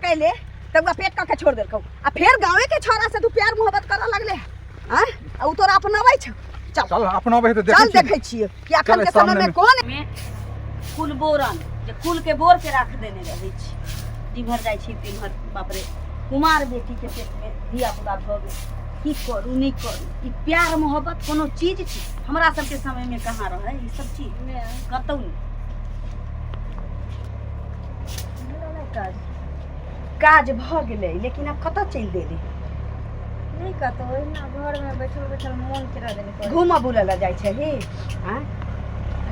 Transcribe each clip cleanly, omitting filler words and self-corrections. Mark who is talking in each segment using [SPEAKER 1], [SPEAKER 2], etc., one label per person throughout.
[SPEAKER 1] कैले तऽ ओकरा पेट कऽ के छोड़ देलकौ आ फेर गाँवे के छौड़ा से तू प्यार मोहब्बत करऽ लगले आँय आ उ तोरा अपनाबै छौ चल
[SPEAKER 2] चल अपनाबै तऽ
[SPEAKER 1] चल
[SPEAKER 2] देखै
[SPEAKER 1] देखै छियै कि अखन
[SPEAKER 2] चल,
[SPEAKER 1] के समय
[SPEAKER 2] सामने
[SPEAKER 1] में
[SPEAKER 2] में।
[SPEAKER 1] कोन
[SPEAKER 3] में कुल बोरन जे कुल के बोर के राख देने रहै छी जिम्हर जाइ छी तिम्हर बाप रे कुमार बेटी के पेट में धिया पुता भऽ गेल की करू नहि करू ई प्यार मोहब्बत कोनो चीज छी हमरा सबके समय में कहाँ रहै ई सब चीज कतौ नहि
[SPEAKER 4] काज
[SPEAKER 1] काज भऽ गेलै लेकिन आब कतऽ चलि देली
[SPEAKER 4] नहि कतौ ओहिना घरमे बैठल बैठल मोन केना देने करै
[SPEAKER 1] घूमऽ बुलऽ लए जाइ छही आँय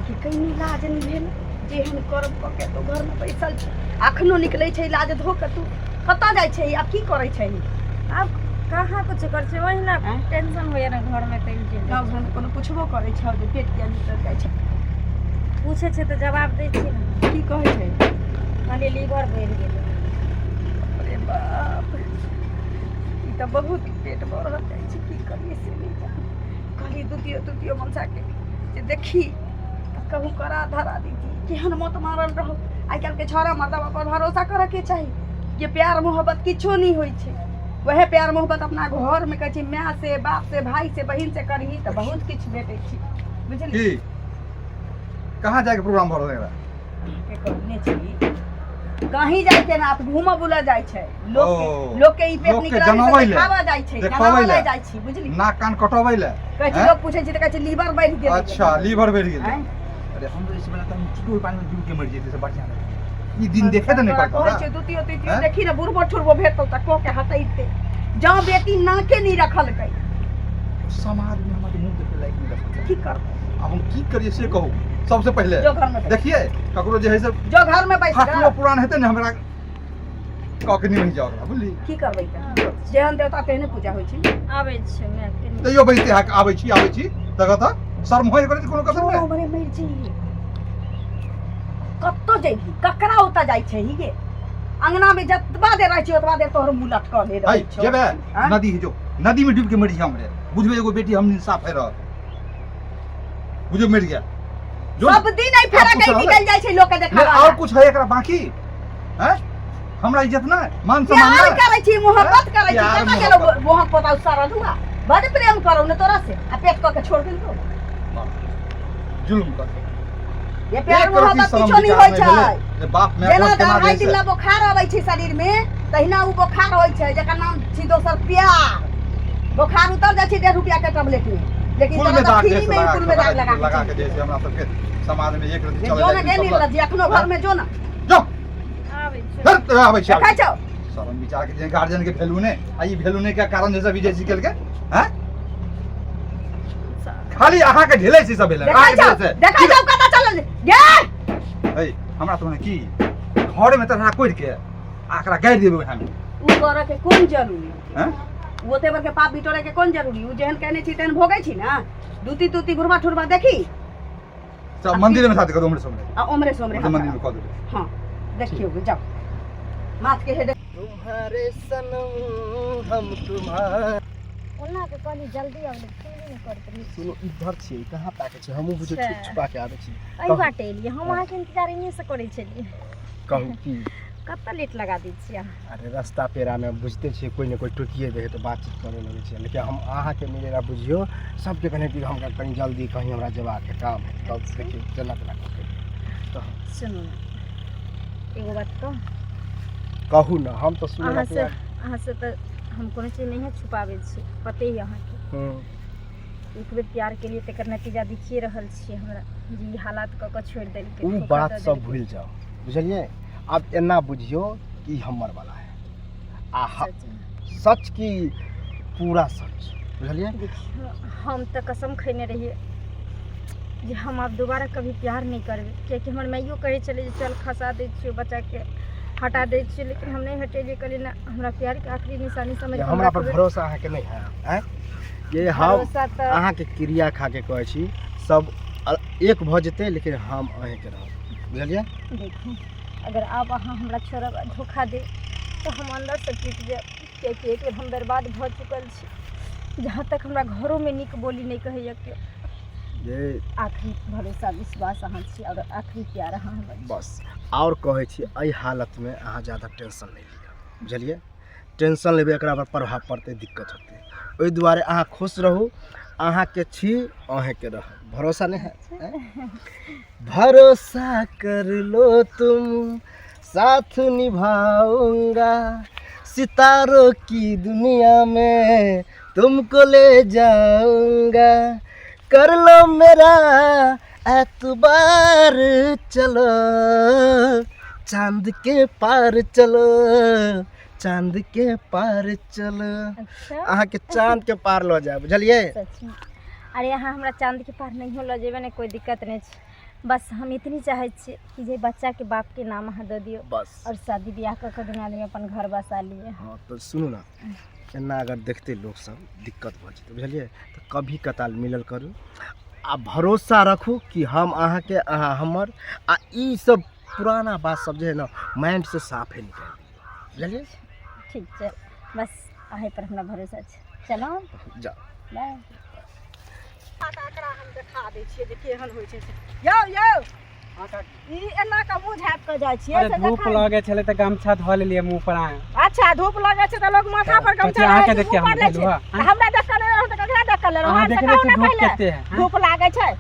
[SPEAKER 1] आखिर कहीं लाज नहि भेल जेहन करम कऽ के तू घरमे बैसल छी अखनो निकलै छै लाज धो कऽ तू कतऽ जाइ छही आब की करै छही
[SPEAKER 4] आब कहाँ कुछ करै छै ओहिना
[SPEAKER 1] आँय?
[SPEAKER 4] टेंशन होइए ने घरमे तैं चलि
[SPEAKER 1] गाँव घरमे कोनो पुछबो करै छौ जे पेट किया निकलि जाइ छै
[SPEAKER 4] पूछै छै तऽ जवाब दै छियै ने
[SPEAKER 1] की कहै छै
[SPEAKER 4] कहलियै लीवर बढ़ि गेलै
[SPEAKER 1] अरे बाप ई तऽ बहुत पेट बढ़ल जाइ छै की करियै से नहि जानि कहलियै द्वितीय तृतीय मनसाके जे देखी तऽ कहूँ करा धरा दीदी केहन मत मारल रहो आइ काल्हिके छौड़ा मर्दबा पर भरोसा करऽके चाही जे प्यार मोहब्बत किछो नहि होइ छै वएह प्यार मोहब्बत अपना घरमे कहै छै माय से बाप से भाय से बहिन से करही तऽ बहुत किछु भेटै छै बुझलियै
[SPEAKER 2] की कहाँ जायके प्रोग्राम भऽ रहल है एकरा
[SPEAKER 1] के कहने छी कहीं जाइ छै ना घूमऽ बुलऽ जाइ छै लोक के
[SPEAKER 2] ओ,
[SPEAKER 1] लोक के ई पेट
[SPEAKER 2] लोकके
[SPEAKER 1] निकलल
[SPEAKER 2] जनाबै लए,
[SPEAKER 1] देखाबऽ जाइ छै
[SPEAKER 2] देखाबै
[SPEAKER 1] जनाबै लए
[SPEAKER 2] लए।
[SPEAKER 1] जाइ छी बुझली
[SPEAKER 2] नाक कान कटबै लए
[SPEAKER 1] कहै छै
[SPEAKER 2] हैं?
[SPEAKER 1] लोक पूछै छै तऽ कहै छै लीवर बढ़ि गेलै
[SPEAKER 2] अच्छा लीवर बढ़ि गेलै
[SPEAKER 1] आँय?
[SPEAKER 2] अरे हम तो इस बेला तऽ चुटू पानी में डूब के मरि जेतै से बढ़िया रहतै। ई दिन देखे तऽ नहि
[SPEAKER 1] तोरा
[SPEAKER 2] पड़तौ
[SPEAKER 1] कहै
[SPEAKER 2] ना।
[SPEAKER 1] छै द्वितीय तृतीय
[SPEAKER 2] हैं?
[SPEAKER 1] देखी ने बुढ़बो ठुरबो भेटतौ तऽ कऽ के हटैते जँ बेटी नाके नहि रखलकै
[SPEAKER 2] समाज में हमर मुंह देखे लायक नहीं रखल
[SPEAKER 1] की करबै
[SPEAKER 2] आब हम की करिए से कहू सबसे पहले
[SPEAKER 1] जो घर में बैठ
[SPEAKER 2] देखिए ककरो जे है से
[SPEAKER 1] जो घर में बैठ
[SPEAKER 2] फाटलो पुरान हेतै ने हमरा कऽ के नहि जाओ ओकरा बुझली
[SPEAKER 1] की करबै तऽ जेहन देवता तेहने पूजा होइ छै
[SPEAKER 4] आबै छै माय कनि
[SPEAKER 2] तैयो बैसते है आबै छी आबै छी तकर तऽ शर्म होय करै छै कोनो कसर
[SPEAKER 1] जो
[SPEAKER 2] नहि
[SPEAKER 1] मरे मरि जइहे कतऽ जइबही ककरा ओतऽ जाइ छै ही गे अंगना में जतबा देर रहै छी ओतबा देर तोहर मुँह लटकल
[SPEAKER 2] है
[SPEAKER 1] रहै छौ
[SPEAKER 2] जेबे
[SPEAKER 1] आँय?
[SPEAKER 2] नदी है जो नदी में डूब के मरि हम रे बुझबे एगो बेटी हम इंसाफ है रह बुझो मरि गया जो
[SPEAKER 1] सब दिन एहि फेरा
[SPEAKER 2] आब
[SPEAKER 1] के
[SPEAKER 2] कुछ
[SPEAKER 1] निकल जाइ छै लोक के
[SPEAKER 2] नहीं,
[SPEAKER 1] देखावा
[SPEAKER 2] और कुछ है एकरा बाकी हैं हमरा इज्जत ना मान सम्मान
[SPEAKER 1] प्यार
[SPEAKER 2] ना
[SPEAKER 1] करै छी मोहब्बत करै छी
[SPEAKER 2] प्यार,
[SPEAKER 1] कतऽ गेलौ
[SPEAKER 2] मोहब्बत।
[SPEAKER 1] मोहक पोता सारा धुआ बड प्रेम करौ ने तोरा से आ पेट कऽ के छोड़ देलकौ
[SPEAKER 2] जुल्म कर
[SPEAKER 1] ये प्यार
[SPEAKER 2] एक रत्ती
[SPEAKER 1] मोहब्बत
[SPEAKER 2] शरम
[SPEAKER 1] किछो नहि
[SPEAKER 2] विचार
[SPEAKER 1] होइ
[SPEAKER 2] नहि
[SPEAKER 1] छै
[SPEAKER 2] भेलै जे बाप माय
[SPEAKER 1] जेना
[SPEAKER 2] पर केना
[SPEAKER 1] अढ़ाई
[SPEAKER 2] जे
[SPEAKER 1] दिन
[SPEAKER 2] से
[SPEAKER 1] ला बोखार अबै छै शरीर में तहिना उ बोखार होइ छै जकर नाम छी दोसर प्यार बोखार उतर जाइ छै 1.5 रुपया के टेबलेट में लेकिन
[SPEAKER 2] कुल
[SPEAKER 1] तोरा
[SPEAKER 2] में
[SPEAKER 1] तऽ
[SPEAKER 2] दाग
[SPEAKER 1] फ्री
[SPEAKER 2] जैसे
[SPEAKER 1] में
[SPEAKER 2] लगा
[SPEAKER 1] कुल में दाग लगा के
[SPEAKER 2] लगा के
[SPEAKER 1] चलि
[SPEAKER 2] जैसे हमरा सबके समाज में एक रत्ती
[SPEAKER 1] गेल।
[SPEAKER 2] चले
[SPEAKER 1] जो ने
[SPEAKER 2] जाइ
[SPEAKER 1] गे
[SPEAKER 2] छै सब
[SPEAKER 1] निर्लज्ज अखनो घर में जो ना
[SPEAKER 2] जो
[SPEAKER 4] आबै छै
[SPEAKER 2] धर तो आबै छै
[SPEAKER 1] देखै छौ
[SPEAKER 2] शरम विचार के जे गार्जियन के वैल्यू ने आ ई वैल्यू ने के कारण जैसे विजय जी केलकै हैं खाली अहाँ के ढेले छै सब भेलै
[SPEAKER 1] देखै
[SPEAKER 2] अहाँ के
[SPEAKER 1] छौ
[SPEAKER 2] ढेले छै
[SPEAKER 1] देखै छौ कतऽ चलल गे
[SPEAKER 2] है हमरा तो की घर में तरह कोइर के आ एकरा गाड़ि देबै ओएह में
[SPEAKER 1] उ करऽ के कोन जरूरी
[SPEAKER 2] हैं
[SPEAKER 1] उ ओते बर के पाप बिटोरे के कोन जरूरी उ जेहन कहने छी तेहन भोगै छी ना दूती तूती बुढ़बा ठुरबा देखी
[SPEAKER 2] सब मंदिर में साथ करू उम्र सोमरे
[SPEAKER 1] आ ओमरे सोमरे
[SPEAKER 2] मतलब मंदिर में कऽ देबै
[SPEAKER 1] हाँ देखियौ जाओ माथ के हेड
[SPEAKER 5] तुम्हारे सनम हम तुम्हारे
[SPEAKER 4] ओना के कहली जल्दी आउ लेकिन सुनबे नहि करैत रही
[SPEAKER 5] सुनो इधर छियै कहाँ ताकै छियै हमहूँ बुझियौ छुप
[SPEAKER 4] अच्छा।
[SPEAKER 5] छुपा के आबै छी
[SPEAKER 4] एहि
[SPEAKER 5] कहू।
[SPEAKER 4] बाटे एलियै हम अहाँके इंतजार एन्ने से करै छलियै
[SPEAKER 5] कहू की
[SPEAKER 4] कतऽ लेट लगा दै छियै अहाँ
[SPEAKER 5] अरे रास्ता पेरामे बुझिते छियै कोइ ने कोइ टोकिए दै हइ तऽ बातचीत करे लगै छियै लेकिन हम अहाँके मिलै लए बुझियौ सबके कहने कि हमरा कनि जल्दी कहीं हमरा जेबाक है काम है तब देखियौ जेना तेना कऽ के तऽ
[SPEAKER 4] सुनू ने एगो बात कहू
[SPEAKER 5] कहू ने हम तऽ सुनै
[SPEAKER 4] अहाँ से अहाँ से तऽ हम कोनो चीज नहिए छुपाबै छी पते ही अहाँके एक बेर प्यार केलियै तकर नतीजा देखिए रहल छियै हमरा जे ई हालात कऽ कऽ छोड़ि देलकै
[SPEAKER 5] ओ
[SPEAKER 4] धोखा
[SPEAKER 5] बात
[SPEAKER 4] दऽ
[SPEAKER 5] सब
[SPEAKER 4] देलकै।
[SPEAKER 5] भूलि जाउ बुझलियै आब एना बुझियौ कि ई हमर वाला है आ
[SPEAKER 4] सच में।
[SPEAKER 5] सच की पूरा सच बुझलियै
[SPEAKER 4] देखियौ हम तऽ कसम खयने रहियै जे हम आब दोबारा कभी प्यार नहि करबै कियाकि हमर माइयो कहै छलै जे चल खसा दै छियौ बच्चाके हटा दै छियौ लेकिन हम नहि हटेलियै कहलियै नहि हमरा प्यारके आखिरी निशानी समझ
[SPEAKER 5] जे हमरा पर भरोसा अहाँके नहि है आँय ये हम
[SPEAKER 4] भरोसा तऽ
[SPEAKER 5] अहाँके क्रिया खा के कहै छी सब एक भऽ जेतै लेकिन हम अहीँके रहब बुझलियै
[SPEAKER 4] देखू अगर आब अहाँ हमरा छोड़ब आ धोखा देब तऽ हम अन्दरसँ टूटि जायब कियाकि एक बेर हम बर्बाद भऽ चुकल छी जहाँ तक हमरा घरोमे नीक बोली नहि कहैए केओ
[SPEAKER 5] जे
[SPEAKER 4] आखिरी भरोसा विश्वास अहाँ छी आओर आखिरी प्यार अहाँ हमर छी।
[SPEAKER 5] बस आओर कहै छी एहि हालतमे अहाँ ज्यादा टेंशन नहि लिअ बुझलियै टेंशन लेबै एकरा पर प्रभाव पड़तै दिक्कत होतै ओहि दुआरे अहाँ खुश रहू अहाँके छी अहेँके रहब भरोसा नहि है भरोसा कर लो तुम साथ निभाऊंगा सितारों की दुनिया में तुमको ले जाऊंगा कर लो मेरा एतबार चलो चांद के पार चलो चांद के पार चलो।
[SPEAKER 4] अच्छा।
[SPEAKER 5] अहाँके चांद के पार लऽ जायब, बुझलियै?
[SPEAKER 4] सचमे? अरे अहाँ हमरा चाँदके पार नहियो लऽ जेबै ने, कोइ दिक्कत नहि छै। बस हम इतनी चाहै छियै कि जे बच्चाके बापके नाम अहाँ दऽ दियौ
[SPEAKER 5] बस,
[SPEAKER 4] आओर शादी बियाह कऽ कऽ दुनू आदमी अपन घर बसा लियै।
[SPEAKER 5] हँ, तऽ सुनू ने, एना अगर देखतै लोकसब दिक्कत भऽ जेतै, बुझलियै? तऽ कभी कताल मिलल करू आ भरोसा रखू कि हम अहाँके, अहाँ हमर, आ ई सब पुराना बात सब जे है ने माइंडसँ साफे निकालि दियौ, बुझलियै?
[SPEAKER 4] ठीक छै, बस अहीं पर हमरा भरोसा छै। चलू,
[SPEAKER 5] जाउ।
[SPEAKER 4] बाय।
[SPEAKER 1] एकरा हम देखा दै छियै जे केहन होइ छै से। यौ यौ, ई एना कऽ मुँह झाँपि कऽ जाइ छियै
[SPEAKER 6] अरे
[SPEAKER 1] से
[SPEAKER 6] धूप
[SPEAKER 1] जखन-
[SPEAKER 6] लगे छलै तऽ गमछा धऽ लेलियै मुँह पर आय।
[SPEAKER 1] अच्छा, धूप लगै छै तऽ लोक माथा पर
[SPEAKER 6] कथी
[SPEAKER 1] गमछा
[SPEAKER 6] अहाँके
[SPEAKER 1] रहै छै,
[SPEAKER 6] देख के
[SPEAKER 1] मुँह
[SPEAKER 6] हम
[SPEAKER 1] पर लै छै।
[SPEAKER 6] देलहुँ हँ?
[SPEAKER 1] तऽ हमरा देख कऽ नहि रहत तऽ ककरा देख कऽ लेलहुँ?
[SPEAKER 6] अहाँ
[SPEAKER 1] अहाँ से
[SPEAKER 6] देखने
[SPEAKER 1] कहू
[SPEAKER 6] छी
[SPEAKER 1] ने
[SPEAKER 6] धूप
[SPEAKER 1] पहिले।
[SPEAKER 6] कते है?
[SPEAKER 1] धूप लागै छै?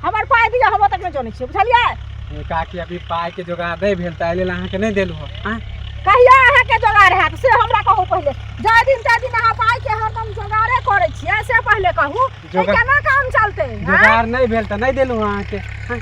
[SPEAKER 1] हमर पाइ दिअ, हम ओतेक नहि जनै छियै, बुझलियै?
[SPEAKER 6] हे काकी, अभी पाइ के जोगाड़ नहि भेल तऽ एहि लेल अहाँके नहि देलहुँ हँ आँय?
[SPEAKER 1] कहिया अहाँके जोगाड़ हैत से हमरा कहू पहिले। जाहि दिन ताहि दिन अहाँ पाइके हरदम जोगाड़े करै छियै, से पहिले कहू। ई केना काम चलतै, आँय?
[SPEAKER 6] जोगाड़ नहि भेल तऽ नहि देलहुँ अहाँके आँय?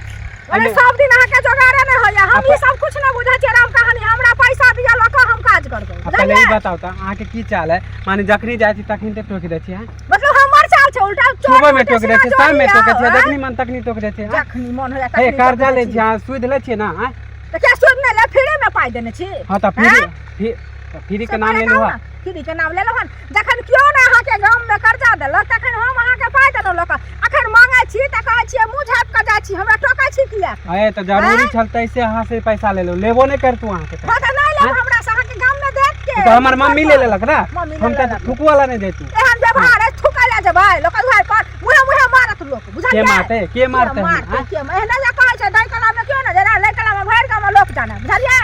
[SPEAKER 1] अरे सब दिन अहाँके जोगाड़े नहि होइया। हम ई सब कुछ नहि बुझै छियै राम कहानी। हमरा पैसा दिअ, लऽ कऽ हम काज करबै।
[SPEAKER 6] आ पहिले ई बताउ तऽ अहाँके की चाल है? माने जखनी जाइ छी तखनी तऽ टोकि दै छी आँय?
[SPEAKER 1] मतलब हमर चाल छै उल्टा? चोर
[SPEAKER 6] सुबह में
[SPEAKER 1] उल्टे
[SPEAKER 6] टोकि दै
[SPEAKER 1] सीधा
[SPEAKER 6] छी, शाम में
[SPEAKER 1] जोड़ी
[SPEAKER 6] टोकै
[SPEAKER 1] आउ,
[SPEAKER 6] छी,
[SPEAKER 1] आँय?
[SPEAKER 6] जखनी मन तखनी टोकि दै छी आँय?
[SPEAKER 1] जखनी मन होइया
[SPEAKER 6] हे
[SPEAKER 1] तखनी
[SPEAKER 6] कर्जा
[SPEAKER 1] टोकि
[SPEAKER 6] लै
[SPEAKER 1] दै
[SPEAKER 6] छी अहाँ, सूद लै छियै ने आँय?
[SPEAKER 1] तऽ किया सूद नहि ले, फ्री में पाइ देने छी।
[SPEAKER 6] हँ, तऽ फ्री
[SPEAKER 1] आँय?
[SPEAKER 6] तऽ फ्री
[SPEAKER 1] से
[SPEAKER 6] के नाम
[SPEAKER 1] पहिले
[SPEAKER 6] लेलहुँ
[SPEAKER 1] कहू
[SPEAKER 6] हँ?
[SPEAKER 1] ने, फ्री के नाम लेलहुँ हन। जखन केओ ने अहाँके गाममे कर्जा देलक तखन हम अहाँके पाइ देलहुँ लऽ कऽ। अखन मांगै छी तऽ कहै छियै मुँह झाँपि कऽ जाइ छी। हमरा टोकै छी किया?
[SPEAKER 6] अरे तऽ जरूरी छल तैसे अहाँ से पैसा लेलहुँ, लेबो नहि करतू अहाँके पैसा।
[SPEAKER 1] हँ, तऽ नहि लेब
[SPEAKER 6] आँय?
[SPEAKER 1] हमरा से, अहाँके गाममे देत के?
[SPEAKER 6] तऽ हमर मम्मी ले लेलक ने।
[SPEAKER 1] मम्मी ले
[SPEAKER 6] हम तऽ
[SPEAKER 1] लेलक।
[SPEAKER 6] थुकू वाला नहि दैतू।
[SPEAKER 1] एहन व्यवहार अछि, थुकै लए जेबै लोक दुआरि पर, मुँहे मुँहे मारत लोक, बुझलियै?
[SPEAKER 6] के मारतै? के मारतै हमरा,
[SPEAKER 1] मारतै
[SPEAKER 6] आँय?
[SPEAKER 1] के? एहने जे कहै छै दै कला मे केओ ने जेना लै कला मे भरि गाममे लोक जाने, बुझलियै?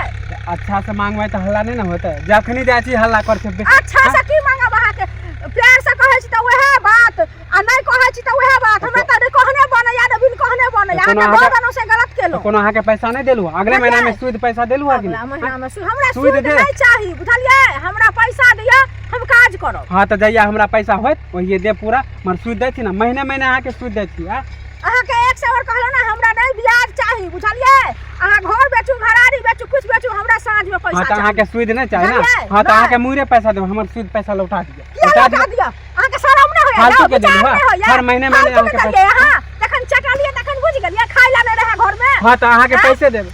[SPEAKER 6] अच्छा से मांगबै तऽ हल्ला नहि ने होतै। जखनी जाइ छी हल्ला कर छै।
[SPEAKER 1] अच्छा से की मांगब? अहाँके प्यार से कहै छी तऽ उएह बात आ नहि कहै छी तऽ उएह बात। हमरा तऽ नहि कहने बनैया ने बिन कहने बनैया।
[SPEAKER 6] तऽ कोनो
[SPEAKER 1] अहाँके
[SPEAKER 6] अहाँके-
[SPEAKER 1] दऽ देलहुँ से गलत
[SPEAKER 6] तऽ
[SPEAKER 1] केलहुँ।
[SPEAKER 6] कोनो अहाँके पैसा नहि देलहुँ? अगले महीना में सूद पैसा देलहुँ हँ कि
[SPEAKER 1] अगला
[SPEAKER 6] नहि?
[SPEAKER 1] महीना मे सूद हमरा
[SPEAKER 6] सूद
[SPEAKER 1] सूद
[SPEAKER 6] दे।
[SPEAKER 1] नहि चाही, बुझलियै? हमरा पैसा दिअ, हम काज करब।
[SPEAKER 6] हँ, तऽ जहिया हमरा पैसा होत ओहिये देब पूरा, मगर सूद दै छी ने? महीने महीने अहाँके सूद दै छी आँय?
[SPEAKER 1] अहाँके एक सौ कहलहुँ ने, हमरा नहि ब्याज चाही, बुझलियै? अहाँ घर बेचू, घरारी बेचू, कुछ बेचू, हमरा साँझ में पैसा
[SPEAKER 6] हँ, तऽ
[SPEAKER 1] चाही।
[SPEAKER 6] अहाँके सूद नहि चाही ने?
[SPEAKER 1] बुझलियै?
[SPEAKER 6] हँ, तऽ
[SPEAKER 1] नहि।
[SPEAKER 6] अहाँके मुहरे पैसा देब, हमर सूद पैसा लौटा दिअ।
[SPEAKER 1] किया लौटा दिअ? अहाँके शरम नहि होइया?
[SPEAKER 6] फालतू के
[SPEAKER 1] विचार
[SPEAKER 6] देलहुँ
[SPEAKER 1] नहि
[SPEAKER 6] हँ?
[SPEAKER 1] होइया?
[SPEAKER 6] हर महीने महीने
[SPEAKER 1] फालतू के
[SPEAKER 6] अहाँके
[SPEAKER 1] देलियै अहाँ? तखन चटलियै तखन बुझि गेलियै खाय लए नहि रहै घरमे।
[SPEAKER 6] हँ, तऽ अहाँके
[SPEAKER 1] आँय?
[SPEAKER 6] पैसे देब,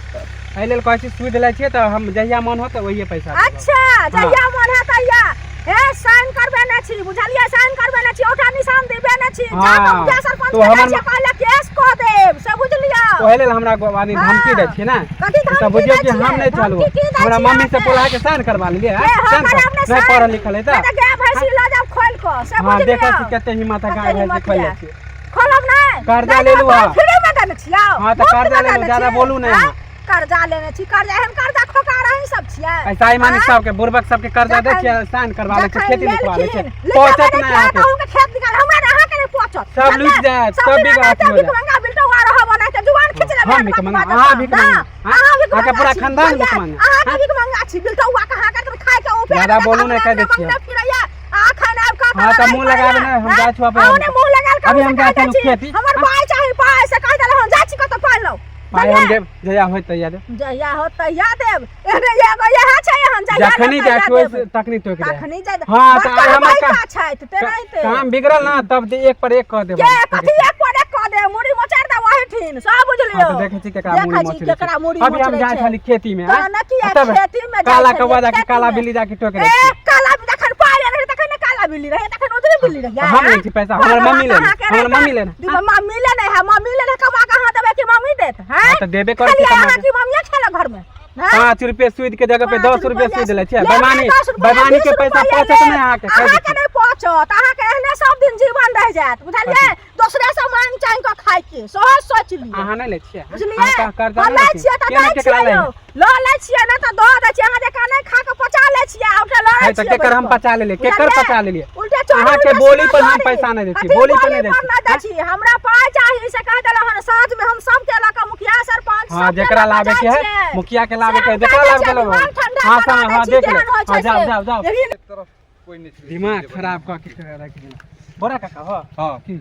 [SPEAKER 6] एहि लेल कहै छी सूद लै छियै तऽ हम जहिया मन होत ओहिये पैसा देब।
[SPEAKER 1] अच्छा, जहिया मन है तहिया। हे, साइन करबे नहि छी, बुझलियै? साइन करबे नहि छी, ओटा निशान देबे नहि छी। जा कऽ
[SPEAKER 6] हँ,
[SPEAKER 1] मुखिया सरपंच
[SPEAKER 6] तो
[SPEAKER 1] के जाइ
[SPEAKER 6] हमर
[SPEAKER 1] छियै कहले केस कऽ देब, से बुझलियै?
[SPEAKER 6] ओहि लेल हमरा वानी धमकी दै छियै ने?
[SPEAKER 1] कथी
[SPEAKER 6] तऽ
[SPEAKER 1] धमकी
[SPEAKER 6] बुझियौ
[SPEAKER 1] दै
[SPEAKER 6] कि हम
[SPEAKER 1] छियै?
[SPEAKER 6] नहि चलू।
[SPEAKER 1] धमकी की दै
[SPEAKER 6] हमरा
[SPEAKER 1] छियै
[SPEAKER 6] मम्मी से
[SPEAKER 1] अहाँके?
[SPEAKER 6] बोला के साइन करवा लेलियै
[SPEAKER 1] के हम
[SPEAKER 6] साइन
[SPEAKER 1] करायब नहि
[SPEAKER 6] नहि
[SPEAKER 1] साइन?
[SPEAKER 6] पढ़ल लिखल है
[SPEAKER 1] नहि
[SPEAKER 6] तऽ
[SPEAKER 1] तऽ गाय भैंसी लऽ जाब खोलि कऽ, से
[SPEAKER 6] हँ,
[SPEAKER 1] बुझि
[SPEAKER 6] देखै
[SPEAKER 1] लियौ।
[SPEAKER 6] छी कते हिम्मत है,
[SPEAKER 1] कते
[SPEAKER 6] गाय भैंसी
[SPEAKER 1] हिम्मत
[SPEAKER 6] खोलि लै
[SPEAKER 1] यऽ।
[SPEAKER 6] छियै।
[SPEAKER 1] खोलब नहि।
[SPEAKER 6] कर्जा
[SPEAKER 1] नहि
[SPEAKER 6] लेलहुँ
[SPEAKER 1] तऽ
[SPEAKER 6] हँ।
[SPEAKER 1] फ्रीमे देने छियौ।
[SPEAKER 6] हँ, तऽ
[SPEAKER 1] मुफ्तमे
[SPEAKER 6] कर्जा लेलहुँ,
[SPEAKER 1] देने
[SPEAKER 6] ज्यादा
[SPEAKER 1] छी।
[SPEAKER 6] बोलू नहि
[SPEAKER 1] आँय?
[SPEAKER 6] अहाँ।
[SPEAKER 1] कर्जा लेने छी, कर्जा, एहन कर्जा खोकार अहीं सब छियै?
[SPEAKER 6] ऐसा ही मानी
[SPEAKER 1] आँय?
[SPEAKER 6] सबके बुड़बक सबके कर्जा दै
[SPEAKER 1] जखन-
[SPEAKER 6] छियै, साइन करवा लै छियै,
[SPEAKER 1] जखन
[SPEAKER 6] खेती लिखवा लै छियै,
[SPEAKER 1] लेलखिन,
[SPEAKER 6] पहुँचत
[SPEAKER 1] लिखा
[SPEAKER 6] नहि अहाँके।
[SPEAKER 1] अहूँके खेत निकाल हमरा ने, अहाँके नहि पहुँचत।
[SPEAKER 6] सब लुटि जायत,
[SPEAKER 1] सब
[SPEAKER 6] सब
[SPEAKER 1] दिन
[SPEAKER 6] बिक
[SPEAKER 1] एनाहिते
[SPEAKER 6] अथी हो
[SPEAKER 1] भीख
[SPEAKER 6] जायत।
[SPEAKER 1] मंगा बिलटौआ रहब, एनाहिते जुबान खींच लेबै।
[SPEAKER 6] हम भीख मंगा, अहाँ भीख मंगा, आँय?
[SPEAKER 1] अहाँ भीख
[SPEAKER 6] अहाँके
[SPEAKER 1] मंगा
[SPEAKER 6] पूरा
[SPEAKER 1] छी,
[SPEAKER 6] खानदान भीख
[SPEAKER 1] बुझलियै?
[SPEAKER 6] मंगा,
[SPEAKER 1] अहाँके
[SPEAKER 6] आँय?
[SPEAKER 1] भीख मंगा छी, बिलटौआ के अहाँके तऽ खाय के उपाय
[SPEAKER 6] ज्यादा
[SPEAKER 1] नहि,
[SPEAKER 6] बोलू नहि, कहि दै
[SPEAKER 1] अंगना
[SPEAKER 6] छियै।
[SPEAKER 1] मंगने फिरैया, आ अखन आबि कऽ
[SPEAKER 6] हँ, तऽ
[SPEAKER 1] लड़ाइ
[SPEAKER 6] मुँह लगाबै
[SPEAKER 1] करैया,
[SPEAKER 6] नहि, हम
[SPEAKER 1] आँय?
[SPEAKER 6] जाइ छी अभी
[SPEAKER 1] अहूँ ने मुँह लगायल करू
[SPEAKER 6] अभी
[SPEAKER 1] से
[SPEAKER 6] हम
[SPEAKER 1] कहि
[SPEAKER 6] जाइ
[SPEAKER 1] दै
[SPEAKER 6] छी
[SPEAKER 1] छी।
[SPEAKER 6] खेती,
[SPEAKER 1] हमर
[SPEAKER 6] आँय?
[SPEAKER 1] पाइ चाही, पाइ से कहि देलहुँ, जाइ छी कतऽ पाइ लौ।
[SPEAKER 6] पाइ हम देब, जहिया होइत तहिया देब।
[SPEAKER 1] जहिया हो तहिया देब। एहने एगो इएह छै एहन, जहिया
[SPEAKER 6] जखनी
[SPEAKER 1] लेब
[SPEAKER 6] जाइ
[SPEAKER 1] तहिया
[SPEAKER 6] छी ओहि
[SPEAKER 1] देब।
[SPEAKER 6] तखनी टोकि दे।
[SPEAKER 1] तखनी जाइ।
[SPEAKER 6] हँ, तऽ आइ हमर
[SPEAKER 1] छथि तेनाहिते
[SPEAKER 6] काम बिगड़ल ना तब जे एक पर एक कऽ देब।
[SPEAKER 1] के कथी एक पर एक कऽ देब? मुड़ी मोचारि देब ओहिठिन, सब बुझलियौ।
[SPEAKER 6] हँ, तऽ देखै छी केकरा मुड़ी
[SPEAKER 1] देखै छी
[SPEAKER 6] मोचरै छै।
[SPEAKER 1] केकरा मुड़ी
[SPEAKER 6] अभी हम
[SPEAKER 1] मोचरै
[SPEAKER 6] जाइ
[SPEAKER 1] छै।
[SPEAKER 6] छली खेती मे
[SPEAKER 1] तऽ
[SPEAKER 6] आँय?
[SPEAKER 1] ने किया
[SPEAKER 6] आ तब
[SPEAKER 1] खेती मे जाइ
[SPEAKER 6] काला
[SPEAKER 1] छलियै,
[SPEAKER 6] कौआ जाके
[SPEAKER 1] खेती
[SPEAKER 6] काला
[SPEAKER 1] मे।
[SPEAKER 6] बिल्ली जाके टोकि
[SPEAKER 1] ए
[SPEAKER 6] दै छै।
[SPEAKER 1] काला जखन पाइ लेने रहै तखन ने काला बिल्ली रहै, तखन उजरे बिल्ली रहै।
[SPEAKER 6] हम लै छी पैसा, हमर मम्मी लेने, हमर मम्मी लेने।
[SPEAKER 1] मम्मी लेने है, मम्मी लेने कमा कऽ अहाँ देबै कि मम्मी देत? हैं?
[SPEAKER 6] हँ, तऽ देबे करै छी
[SPEAKER 1] खेलियै
[SPEAKER 6] कमा
[SPEAKER 1] अहाँ
[SPEAKER 6] के।
[SPEAKER 1] कि मम्मीए खेलक घरमे? हैं?
[SPEAKER 6] 5 रुपये सूद के जगह पे
[SPEAKER 1] 5
[SPEAKER 6] 10 रुपये सूद लै छियै।
[SPEAKER 1] लेब
[SPEAKER 6] बेमानी
[SPEAKER 1] नहि 10 रुपैआ,
[SPEAKER 6] बेमानी के
[SPEAKER 1] 20
[SPEAKER 6] पैसा
[SPEAKER 1] रुपैआ
[SPEAKER 6] पहुँचत
[SPEAKER 1] लेब।
[SPEAKER 6] नहि अहाँके, कहि दै
[SPEAKER 1] अहाँके
[SPEAKER 6] छी।
[SPEAKER 1] नहि पहुँचत, अहाँके एहने सब दिन जीवन रहि जायत, बुझलियै? दोसरे से मांग चांग कऽ खाय के सेहो सोच लियौ।
[SPEAKER 6] अहाँ नहि लै छियै?
[SPEAKER 1] बुझलियै?
[SPEAKER 6] अहाँ कर्जा
[SPEAKER 1] हम
[SPEAKER 6] नहि
[SPEAKER 1] लै
[SPEAKER 6] लै
[SPEAKER 1] छियै तऽ
[SPEAKER 6] छियै?
[SPEAKER 1] दै
[SPEAKER 6] केना केकरा
[SPEAKER 1] छियै
[SPEAKER 6] लै
[SPEAKER 1] यौ, लऽ लै छियै, नहि तऽ दऽ दै छियै। अहाँ जकाँ नहि खा कऽ पचा लै छियै आ
[SPEAKER 4] जाइ
[SPEAKER 6] है तऽ
[SPEAKER 4] छियै
[SPEAKER 6] केकर हम
[SPEAKER 4] बैठ कऽ।
[SPEAKER 6] पचा लेलियै केकर
[SPEAKER 4] बुझलियै?
[SPEAKER 6] पचा लेलियै
[SPEAKER 4] उल्टा चोरी
[SPEAKER 6] अहाँके
[SPEAKER 4] उल्टा
[SPEAKER 6] बोली
[SPEAKER 4] सीधा
[SPEAKER 6] पर हम
[SPEAKER 4] चोरी।
[SPEAKER 6] पैसा नहि दै छी
[SPEAKER 4] अथी
[SPEAKER 6] बोली पर नहि दै
[SPEAKER 4] पर
[SPEAKER 6] छी
[SPEAKER 4] नहि दै छी हमरा पाइ चाही से कहि देलहुँ हन साँझ में हम सबके लऽ कऽ मुखिया सरपंच
[SPEAKER 6] हाँ
[SPEAKER 4] सबके
[SPEAKER 6] जेकरा
[SPEAKER 4] लऽ कऽ
[SPEAKER 6] लाबे के
[SPEAKER 4] जाइ
[SPEAKER 6] है
[SPEAKER 4] छियै।
[SPEAKER 6] मुखिया के लाबे
[SPEAKER 4] से
[SPEAKER 6] के है
[SPEAKER 4] हम
[SPEAKER 6] जेकरा
[SPEAKER 4] कहि दै
[SPEAKER 6] लाबे के
[SPEAKER 4] छियै,
[SPEAKER 6] लाबे
[SPEAKER 4] दिमाग ठंडा
[SPEAKER 6] हाँ
[SPEAKER 4] करा
[SPEAKER 6] सब
[SPEAKER 4] दै
[SPEAKER 6] हाँ
[SPEAKER 4] छी,
[SPEAKER 6] देख ले
[SPEAKER 4] केहन होइ
[SPEAKER 6] हाँ
[SPEAKER 4] छै
[SPEAKER 6] जाओ
[SPEAKER 4] से।
[SPEAKER 6] जाओ जाओ
[SPEAKER 4] लेकिन
[SPEAKER 2] एक तरफ कोई नहीं छलै।
[SPEAKER 6] दिमाग खराब कऽ के राखि देलक बोरा काका हो
[SPEAKER 2] हाँ
[SPEAKER 6] की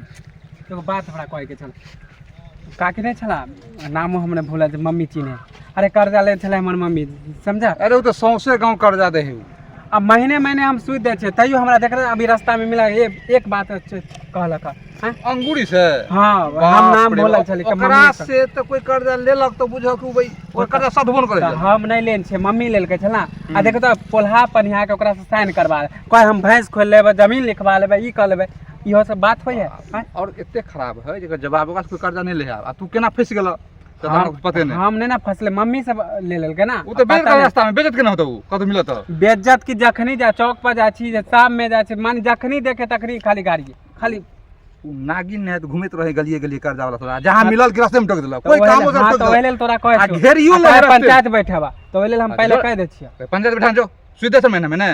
[SPEAKER 6] एगो बात हमरा कहैके छल काकी नहि छला नामो हमरा भूलल छै मम्मी चिन्हे अरे कर्जा ले छलै हमर मम्मी समझा
[SPEAKER 2] अरे ओ तऽ सौंसे गाँव कर्जा दै है उ।
[SPEAKER 6] आ महीने महीने हम सूद दै छियै तैयो हमरा देख अभी रास्तामे मिला एक बात छै कहलक हँ
[SPEAKER 2] अंगूरी से
[SPEAKER 6] हाँ हम नाम
[SPEAKER 2] बाप रे
[SPEAKER 6] बोलल
[SPEAKER 2] बाप।
[SPEAKER 6] छलै
[SPEAKER 2] ओकरा से तऽ कोई कर्जा लेलक तऽ बुझऽ कि उ भाई ओकर कर्जा सधबो न करै
[SPEAKER 6] तऽ
[SPEAKER 2] छै
[SPEAKER 6] हम नहि लेने छियै मम्मी लेलकै छल ने आ देखो तऽ पोल्हा पनिहा के ओकरासँ साइन करबा कह हम भैंस खोलि लेबै जमीन लिखवा लेबै ई कऽ लेबै इहो सब बात होइए आँय?
[SPEAKER 2] और एते खराब है जेकर जवाब ओकरा से कोई कर्जा नहीं ले आ तू केना फंसि गेल तऽ हमरा पते नहीं
[SPEAKER 6] हम नहि ने फसले मम्मी सब ले लेलकै ना
[SPEAKER 2] उ तऽ बेच
[SPEAKER 6] पता
[SPEAKER 2] के
[SPEAKER 6] नहि।
[SPEAKER 2] रास्ता में बेचत केना होतौ उ कतौ मिलत तऽ
[SPEAKER 6] बेज्जत की जखनी जा चौक पर जाइ छी जे शाम में जाइ छी मान जखनी देखे तखनी खाली गाड़ी खाली
[SPEAKER 2] उ नागिन ने घूमैत रहे गलिए गलिए कर्जा वाला साला जहाँ मिलल कि रास्ते में टोक देलक
[SPEAKER 6] तऽ
[SPEAKER 2] कोई
[SPEAKER 6] ओहि
[SPEAKER 2] कामो
[SPEAKER 6] लेल-
[SPEAKER 2] से
[SPEAKER 6] हाँ
[SPEAKER 2] टोक
[SPEAKER 6] तऽ ओहि
[SPEAKER 2] देलक
[SPEAKER 6] लेल तोरा कहै
[SPEAKER 2] आ
[SPEAKER 6] छियौ।
[SPEAKER 2] घेरियो
[SPEAKER 6] आ
[SPEAKER 2] ले
[SPEAKER 6] कहै
[SPEAKER 2] रास्ते।
[SPEAKER 6] पंचायत बैठेबा तऽ ओहि लेल हम पहिले
[SPEAKER 2] जो-
[SPEAKER 6] कहि दै छियै
[SPEAKER 2] पंचायत बैठा जो सीधे से महीना में ने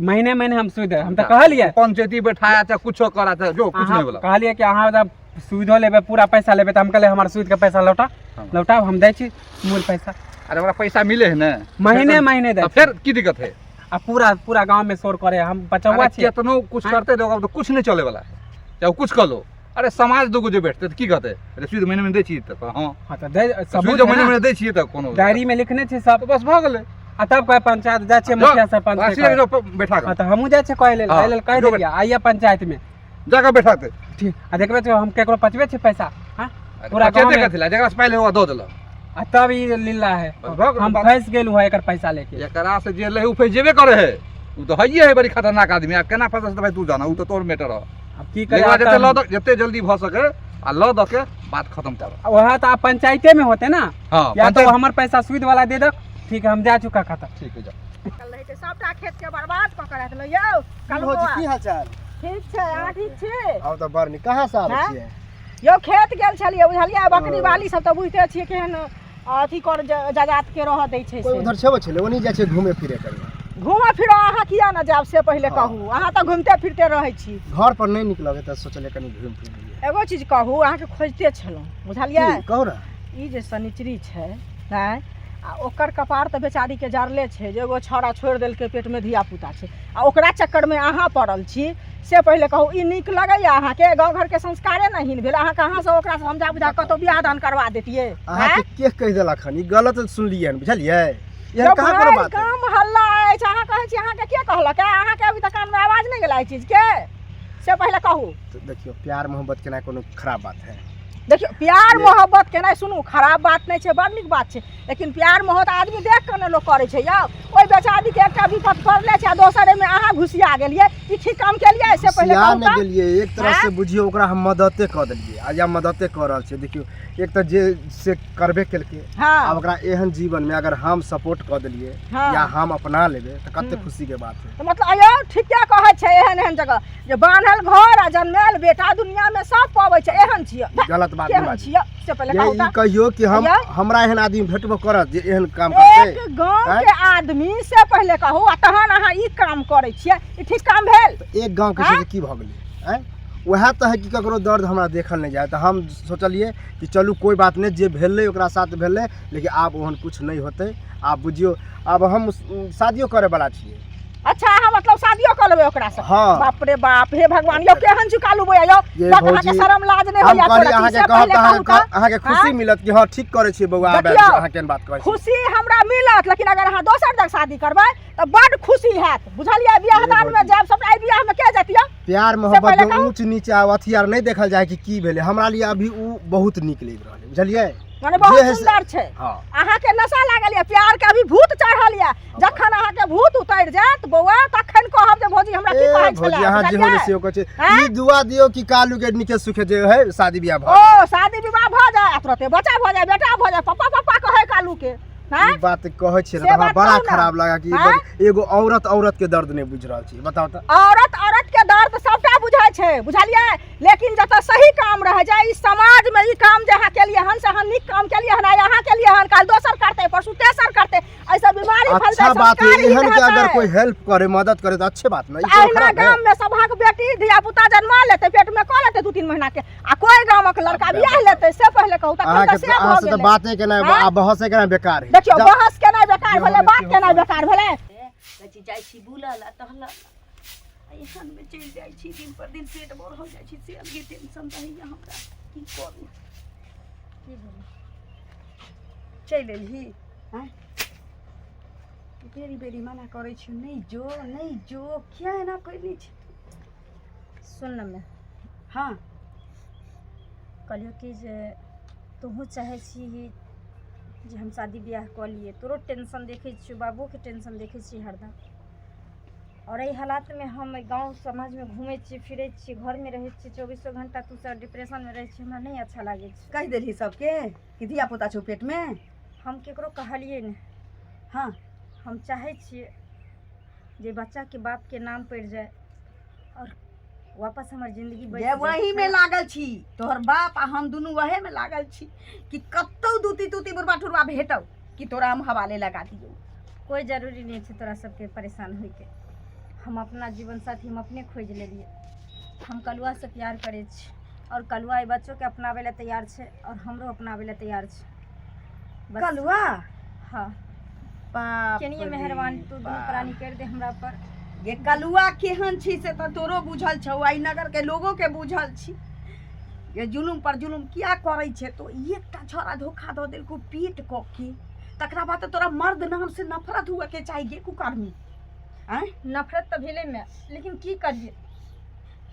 [SPEAKER 6] महीने महीने हम सुध हम तऽ कहलियै
[SPEAKER 2] पंचायती बैठाया चाहे कुछो करा चाहे जो कुछ
[SPEAKER 6] अहाँ
[SPEAKER 2] नहीं बोला
[SPEAKER 6] कहलियै कि अहाँ जब सुविधो लेबै पूरा पैसा लेबै तऽ हम कहलियै हमर सूद के पैसा लौटा
[SPEAKER 2] हाँ।
[SPEAKER 6] लौटाउ हम दै छी मूल पैसा
[SPEAKER 2] अरे ओकरा पैसा मिले है ने
[SPEAKER 6] महीने महीने दै
[SPEAKER 2] तऽ फेर की दिक्कत है
[SPEAKER 6] आ पूरा पूरा गाँव में शोर करे हम बचौआ
[SPEAKER 2] अरे
[SPEAKER 6] छियै
[SPEAKER 2] केतनो कुछ
[SPEAKER 6] हाँ?
[SPEAKER 2] करते तो कुछ नहीं चले वाला है चाहे कुछ कर लो अरे समाज दूगो जे बैठते तऽ की कहते अरे सुद महीने में दै छी तऽ हँ
[SPEAKER 6] हाँ तऽ दै
[SPEAKER 2] सुद
[SPEAKER 6] सबूत
[SPEAKER 2] जो
[SPEAKER 6] है
[SPEAKER 2] महीने
[SPEAKER 6] ना।
[SPEAKER 2] महीने दै छियै तऽ कोनो
[SPEAKER 6] डायरी में लिखने छी सब
[SPEAKER 2] तऽ बस भऽ गेलै
[SPEAKER 6] आ तब कहे पंचायत जाइ छियै मुखिया सरपंच के
[SPEAKER 2] अस्सी
[SPEAKER 6] कहे।
[SPEAKER 2] जो बैठा
[SPEAKER 6] हाँ
[SPEAKER 2] कऽ
[SPEAKER 6] तऽ हमहूँ जाइ छियै कहै लेल
[SPEAKER 2] हाँ,
[SPEAKER 6] एहि लेल कहि
[SPEAKER 2] जो
[SPEAKER 6] देलियै आइए पंचायत में
[SPEAKER 2] जाकऽ बैठाते
[SPEAKER 6] ठीक आ देखबै तऽ हम केकरो पचबै छियै पैसा हाँ पूरा गाँव
[SPEAKER 2] पंचायते
[SPEAKER 6] में
[SPEAKER 2] कथी ला जकरा से पाइ ले ओकरा दऽ देलक
[SPEAKER 6] आ तब ई लीला है
[SPEAKER 2] बस भऽ गेल
[SPEAKER 6] हम
[SPEAKER 2] बात।
[SPEAKER 6] फँसि गेलहुँ है एकर पैसा लेके
[SPEAKER 2] एकरा से जे ले उ फँसि जेबे करे है उ तऽ हइए है बड़ी खतरनाक आदमी आ केना फँसल तऽ भाई तू जाना उ तऽ तोर मैटर है
[SPEAKER 6] आब की करी
[SPEAKER 2] लेकिन
[SPEAKER 6] आब
[SPEAKER 2] जते लऽ
[SPEAKER 6] तऽ
[SPEAKER 2] दऽ जते जल्दी भऽ सके आ लऽ दऽ के बात खत्म कर
[SPEAKER 6] वएह तऽ आब पंचायते में होते ना
[SPEAKER 2] हाँ
[SPEAKER 6] या तो
[SPEAKER 2] पंचायत
[SPEAKER 6] हमर पैसा सूद वाला दे दो ठीक है हम जा चुका खाता
[SPEAKER 2] ठीक है जा
[SPEAKER 1] रहै छै सबटा खेत के बर्बाद कऽ के राखि यौ
[SPEAKER 5] की भौजी की हाल चाल
[SPEAKER 1] ठीक छै अहाँ ठीक छी
[SPEAKER 5] हम तऽ बड़ नीक कहाँ से आबै
[SPEAKER 1] हैं?
[SPEAKER 5] छियै
[SPEAKER 1] यौ खेत गेल छलियै बुझलियै बकरी बाली सब तऽ बुझिते छियै केहन अथी कर जजात के रहऽ दै छै
[SPEAKER 5] कोई
[SPEAKER 1] से
[SPEAKER 5] उधर छेबो छलै ओनी जाइ छै घूमे फिरे करिए
[SPEAKER 1] घूमऽ फिरऽ अहाँ किया ने जायब से पहिले
[SPEAKER 5] हँ।
[SPEAKER 1] कहू अहाँ तऽ घुमिते फिरते रहै छी
[SPEAKER 5] घर पर नहि नीक लगै तऽ सोचलियै कनि घूमि फिर लियै
[SPEAKER 1] एगो चीज कहू अहाँके खोजिते छलहुँ बुझलियै
[SPEAKER 5] की कहू ने
[SPEAKER 1] ई जे शनिचरी छै आँय आ ओकर कपार तऽ बेचारीके जरले छै जे एगो छौड़ा छोड़ि देलकै पेटमे धियापुता छै आ ओकरा चक्करमे अहाँ पड़ल छी से पहिले कहू ई नीक लगैए अहाँके गाँव घरके संस्कारे नहि हीन भेल अहाँके अहाँसँ ओकरा समझा बुझा कतहु बियाह दान करवा देतियै
[SPEAKER 5] अहाँके के कहि देलक हन ई गलत सुनलियै हन बुझलियै एहन
[SPEAKER 1] यौ
[SPEAKER 5] कहाँ कोनो
[SPEAKER 1] भाइ,
[SPEAKER 5] बात है
[SPEAKER 1] कम हल्ला अछि अहाँ कहै छी अहाँके के कहलक अहाँके अभी तक कानमे आवाज नहि गेला एहि चीजके से पहिले कहू
[SPEAKER 5] तऽ देखियौ प्यार मोहब्बत केनाइ कोनो खराब बात है
[SPEAKER 1] देखियौ प्यार मोहब्बत केनाइ सुनू खराब बात नहि छै बड़ नीक बात छै लेकिन प्यार मोहब्बत आदमी देख कऽ ने लोक करै छै यौ ओहि बेचारीके एकटा विपत पड़ले छै आ दोसर एहिमे अहाँ घुसिया गेलियै ई ठीक काम केलियै से पहिले
[SPEAKER 5] घुसिया
[SPEAKER 1] कहू
[SPEAKER 5] नहि
[SPEAKER 1] तऽ
[SPEAKER 5] गेलियै एक तरह से बुझियौ ओकरा हम मददे कऽ देलियै आ या मददे कऽ रहल छियै देखियौ एक तऽ जे से करबे केलकै
[SPEAKER 1] हँ
[SPEAKER 5] आब ओकरा एहन जीवनमे अगर हम सपोर्ट कऽ देलियै
[SPEAKER 1] हँ
[SPEAKER 5] या हम अपना लेबै तऽ कते खुशीके बात है
[SPEAKER 1] तऽ मतलब यौ ठीके कहै छै एहन एहन जगह जे बान्हल घर आ जनमायल बेटा दुनियामे सब पबै छै एहन छियै
[SPEAKER 5] गलत बात नहि
[SPEAKER 1] केहन
[SPEAKER 5] बाजू
[SPEAKER 1] छियै से पहिले
[SPEAKER 5] ये
[SPEAKER 1] कहू
[SPEAKER 5] ई
[SPEAKER 1] तऽ
[SPEAKER 5] कहियौ कि हम
[SPEAKER 1] यौ।
[SPEAKER 5] हमरा एहन आदमी भेटबो करत जे एहन काम करतै
[SPEAKER 1] एक गाँव के आदमी से पहिले कहू आ तहन अहाँ ई काम करै छियै ई ठीक काम भेल
[SPEAKER 5] तऽ एक गाँवके छै से की भऽ गेलै आँय उएह तऽ है कि ककरो दर्द हमरा देखल नहि जाय तऽ हम सोचलियै कि चलू कोइ बात नहि जे भेलै ओकरा साथ भेलै लेकिन आब ओहन किछु नहि होतै आब बुझियौ आब हम शादियो करैवला छियै
[SPEAKER 1] अच्छा अहाँ मतलब शादियो कऽ लेबै ओकरा से
[SPEAKER 5] हाँ।
[SPEAKER 1] बाप रे बाप हे भगवान यौ केहन चुकालू बौआ यौ
[SPEAKER 5] ये
[SPEAKER 1] बक अहाँके
[SPEAKER 5] भौजी,
[SPEAKER 1] शरम लाज नहि
[SPEAKER 5] हम
[SPEAKER 1] होइया
[SPEAKER 5] कहली
[SPEAKER 1] थोड़ा
[SPEAKER 5] अहाँके
[SPEAKER 1] से
[SPEAKER 5] कहब
[SPEAKER 1] पहिले
[SPEAKER 5] तऽ
[SPEAKER 1] कहू
[SPEAKER 5] अहाँके
[SPEAKER 1] तऽ
[SPEAKER 5] अहाँके खुशी
[SPEAKER 1] हाँ?
[SPEAKER 5] मिलत कि हँ ठीक करै छियै बौआ आब
[SPEAKER 1] देखियौ,
[SPEAKER 5] अहाँ केहन बात कहै छी
[SPEAKER 1] खुशी हमरा मिलत लेकिन अगर अहाँ दोसर जगह शादी करबै तऽ बड खुशी हैत बुझलियै बियाह
[SPEAKER 5] ये
[SPEAKER 1] दान मे
[SPEAKER 5] भौजी।
[SPEAKER 1] जायब सबटा एहि बियाह मे के जायत यौ
[SPEAKER 5] प्यार
[SPEAKER 1] से
[SPEAKER 5] मोहब्बत
[SPEAKER 1] पहिले
[SPEAKER 5] मे
[SPEAKER 1] कहू।
[SPEAKER 5] ऊँच नीच आ अथी आर नहि देखल जाय कि की भेलै हमरा लिए अभी उ बहुत नीक लागि रहल है बुझलियै
[SPEAKER 1] माने बहुत
[SPEAKER 5] जे है से-
[SPEAKER 1] सुंदर छै
[SPEAKER 5] हाँ
[SPEAKER 1] अहाँके नशा लागल यऽ प्यार के अभी भूत चढ़ल यऽ जखन अहाँके भूत उतरि जायत बौआ तखन कहब जे भौजी हमरा की
[SPEAKER 5] ए
[SPEAKER 1] कहै
[SPEAKER 5] भौजी
[SPEAKER 1] छलै
[SPEAKER 5] अहाँ जे होले
[SPEAKER 1] बुझलियै?
[SPEAKER 5] से कहै छै
[SPEAKER 1] हैं?
[SPEAKER 5] ई दुआ दियौ कि कालू के नीके सुखे जे है शादी बियाह भऽ जाय।
[SPEAKER 1] ओ शादी विवाह भऽ जाय आ तुरते बच्चा भऽ जाय बेटा भऽ जाय पप्पा पप्पा कहै कालू के हैं
[SPEAKER 5] ई बात कहै छियै ने
[SPEAKER 1] से
[SPEAKER 5] तऽ हमरा
[SPEAKER 1] बात
[SPEAKER 5] बड़ा
[SPEAKER 1] कहू ने।
[SPEAKER 5] खराब लगा कि
[SPEAKER 1] हैं?
[SPEAKER 5] एगो औरत औरत के दर्द नहि बुझि रहल छै बताउ तऽ
[SPEAKER 1] औरत औरत के दर्द सबटा बुझै छै, बुझलियै? लेकिन जतऽ सही काम रहै छै ई समाजमे, ई काम जे अहाँ केलियै हन से अहाँ नीक काम केलियै हन। आइ अहाँ केलियै हन, काल्हि दोसर करतै, परसू तेसर करतै, एहिसँ बीमारी फैलतै।
[SPEAKER 5] अच्छा बात है,
[SPEAKER 1] संस्कारहीन
[SPEAKER 5] एहन के अगर
[SPEAKER 1] हेतै।
[SPEAKER 5] कोई हेल्प करे, मदद करे तऽ अच्छे बात ना, ई कोनो
[SPEAKER 1] अहिना
[SPEAKER 5] खराब है?
[SPEAKER 1] गाम में सभक बेटी धिया पुता जन्मा लेतै, पेट में कऽ लेतै 2-3 महीना के, आ कोई गामक लड़का बियाह लेतै से पहिले कहू तखन
[SPEAKER 5] अहाँके
[SPEAKER 1] तऽ से
[SPEAKER 5] अहाँ
[SPEAKER 1] भऽ
[SPEAKER 5] से तऽ
[SPEAKER 1] गेलै।
[SPEAKER 5] बाते केनाइ
[SPEAKER 1] आँय?
[SPEAKER 5] आ बहसे केनाइ बेकार है।
[SPEAKER 1] देखियौ,
[SPEAKER 5] जाउ।
[SPEAKER 1] बहस केनाइ बेकार भेलै, बात केनाइ बेकार भेलै।
[SPEAKER 3] कहै छी जाइ छी बुलल आ टहलल, आ एहनमे चलि जाइ छी, दिन पर दिन पेट बढ़ल जाइ छै, से अलगे टेंशन रहैए हमरा। की करू?
[SPEAKER 4] की भेलै?
[SPEAKER 3] चलि एलही? आँय, बेरी बेरी मना करै छी, नहि जो, नहि जो, किया एना कयने छी?
[SPEAKER 4] सुन ने मैं।
[SPEAKER 3] हँ।
[SPEAKER 4] कहलियौ कि जे तोहूँ चाहै छी जे हम शादी बियाह कऽ लिए, तोरो टेंशन देखै छियौ, बाबूके टेंशन देखै छियै हरदम, आओर एहि हालातमे हम एहि गाँव समाजमे घूमै छी, फिरै छी, घरमे रहै छी चौबीसो घंटा, तू सब डिप्रेशनमे रहै छी, हमरा नहि अच्छा लागै छै।
[SPEAKER 3] कहि देलही सबके कि धिया पुता छौ पेटमे?
[SPEAKER 4] हम केकरो कहलियै नहि।
[SPEAKER 3] हँ।
[SPEAKER 4] हम चाहै छियै जे बच्चाके बापके नाम पड़ि जाय आओर वापस हमर जिंदगी बचि
[SPEAKER 3] जे
[SPEAKER 4] जाय।
[SPEAKER 3] वहीमे लागल छी तोहर बाप आ हम दुनू, वहीमे लागल छी कि कतौ दूती तूती बुढ़बा ठुरबा भेटौ कि तोरा हम हवाले लगा दियौ।
[SPEAKER 4] कोइ जरूरी नहि छै तोरा सबके परेशान होइके। हम अपना जीवन साथी हम अपने खोजि लेलियै। हम कलुआसँ प्यार करै छी आओर कलुआ एहि बच्चोके अपनाबै लए तैयार छै आओर हमरो अपनाबै लए तैयार छै। बस।
[SPEAKER 3] कलुआ?
[SPEAKER 4] हँ।
[SPEAKER 3] बाप
[SPEAKER 4] केनिये
[SPEAKER 3] रे
[SPEAKER 4] मेहरबान तू दुनू
[SPEAKER 3] बाप।
[SPEAKER 4] प्राणी करि दे हमरा पर।
[SPEAKER 3] गे, कलुआ केहन छी से तऽ तोरो बुझल छौ, एहि नगर के लोगो के बुझल छी। ये जुलुम पर जुलुम किया करै छै तो? एकटा छौड़ा धोखा दऽ देलकौ पेट कऽ के, तकरा बाद तऽ तोरा मर्द नाम से नफरत हुए के चाही गे कुकर्मी। आँय?
[SPEAKER 4] नफरत तऽ भेलै मैं, लेकिन की करियै?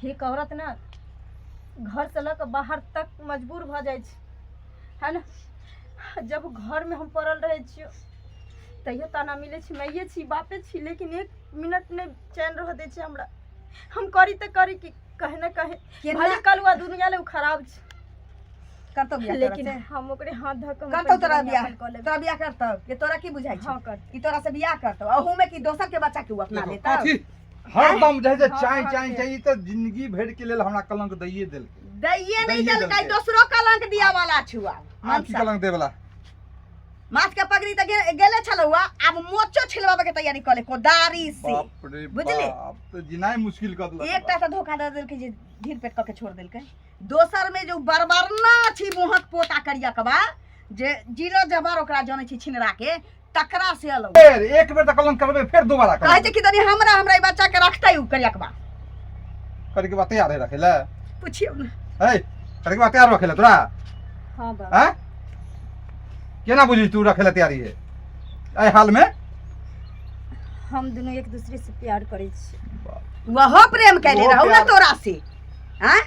[SPEAKER 4] एक औरत ने घरसँ लऽ कऽ बाहर तक मजबूर भऽ जाइ छै, है ने? जब घरमे हम पड़ल रहै छियै तैयो ताना मिलै छै, माइए छी, बापे छी, लेकिन एक मिनट नहि चैन रहऽ दै छै हमरा। हम करी तऽ करी कि कहे ने कहे
[SPEAKER 3] केना?
[SPEAKER 4] भले कलुआ दुनिया ले ओ खराब छै,
[SPEAKER 3] करतौ बियाह तोरा
[SPEAKER 4] लेकिन
[SPEAKER 3] से?
[SPEAKER 4] हम ओकरे हाथ धऽ कऽ हम
[SPEAKER 3] करतौ
[SPEAKER 4] अपन
[SPEAKER 3] तोरा
[SPEAKER 4] जीवन
[SPEAKER 3] बियाह?
[SPEAKER 4] यापन कऽ लेबै।
[SPEAKER 3] तोरा बियाह करतौ कि? तोरा की बुझाइ छौ?
[SPEAKER 4] हँ, करतै।
[SPEAKER 3] कि तोरा से बियाह करतौ? अहू में कि दोसर के बच्चा के उ अपना
[SPEAKER 2] देखो,
[SPEAKER 3] लेतौ?
[SPEAKER 2] कथी हरदम जे है से
[SPEAKER 4] हँ,
[SPEAKER 2] चाय
[SPEAKER 4] हँ,
[SPEAKER 2] चाय
[SPEAKER 4] के।
[SPEAKER 2] चाय, ई तऽ जिंदगी भरि के लेल हमरा कलंक दैये देलकै।
[SPEAKER 3] दैये नहि
[SPEAKER 2] दैये
[SPEAKER 3] देलकै,
[SPEAKER 2] देलकै।
[SPEAKER 3] दोसरो कलंक दिया वाला छुआ।
[SPEAKER 2] आब की कलंक दे वाला?
[SPEAKER 3] माथ के पगड़ी तऽ गेले छलौ, आब मोचो छिलवावे के तैयारी कऽ ले कोदारी से।
[SPEAKER 2] बाप रे
[SPEAKER 3] बुझली?
[SPEAKER 2] बाप, तऽ जिनाइ मुश्किल कऽ देलक।
[SPEAKER 3] एकटा तऽ धोखा दऽ देलकै जे ढीर पेट कऽ के छोड़ देलकै, दोसर में जो बरबरना छी मुँहक पोता करिया कबा जे जीरो जबर ओकरा जनै छी छिनरा के, तकरा से अलग।
[SPEAKER 2] फेर एक बेर तऽ कलंक करबै, फेर दोबारा
[SPEAKER 3] कहै
[SPEAKER 2] कलंक
[SPEAKER 3] छै कि तनी हमरा हमरा ई बच्चा के रखतै उ करिया कबा?
[SPEAKER 2] करे के बाद तैयार है रखे ले?
[SPEAKER 3] पुछियौ ने।
[SPEAKER 2] है करे के बाद तैयार रखे ले तोरा?
[SPEAKER 4] हँ बाप।
[SPEAKER 2] हैं, केना बुझी तू रखे ले तैयारी है एहि हाल में?
[SPEAKER 4] हम दुनू एक दूसरे से प्यार करै छी।
[SPEAKER 3] वहो प्रेम कैले
[SPEAKER 2] ओहो
[SPEAKER 3] रहौ ने
[SPEAKER 2] प्यार।
[SPEAKER 3] तोरा से? आँय,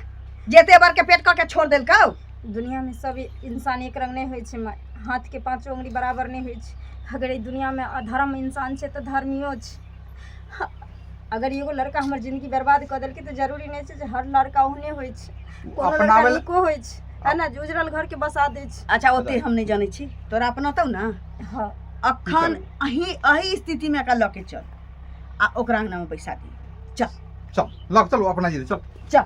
[SPEAKER 3] जेते बार के पेट कऽ के छोड़ देलकौ।
[SPEAKER 4] दुनियामे सब इंसान एक रंग नहि होइ छै माय, हाथके पाँचो उंगली बराबर नहि होइ छै। अगर एहि दुनियामे अधर्म इंसान छै तऽ धर्मियो छै। अगर एगो लड़का हमर जिंदगी बर्बाद कऽ देलकै तऽ जरूरी नहि छै जे हर लड़का ओहने होइ छै। कोनो लड़का
[SPEAKER 2] अपनाबै लए-
[SPEAKER 4] नीको होइ छै, है ने, जे उजड़ल घरके बसा दै छै।
[SPEAKER 3] अच्छा, ओते हम नहि जनै छी, तोरा अपनतौ ने?
[SPEAKER 4] हँ।
[SPEAKER 3] अखन अही अही स्थितिमे एकरा लऽ के चल आ ओकरा अंगनामे बैसा दियौ। चल।
[SPEAKER 2] चल, लग चलू अपना जी, चल।
[SPEAKER 3] चल।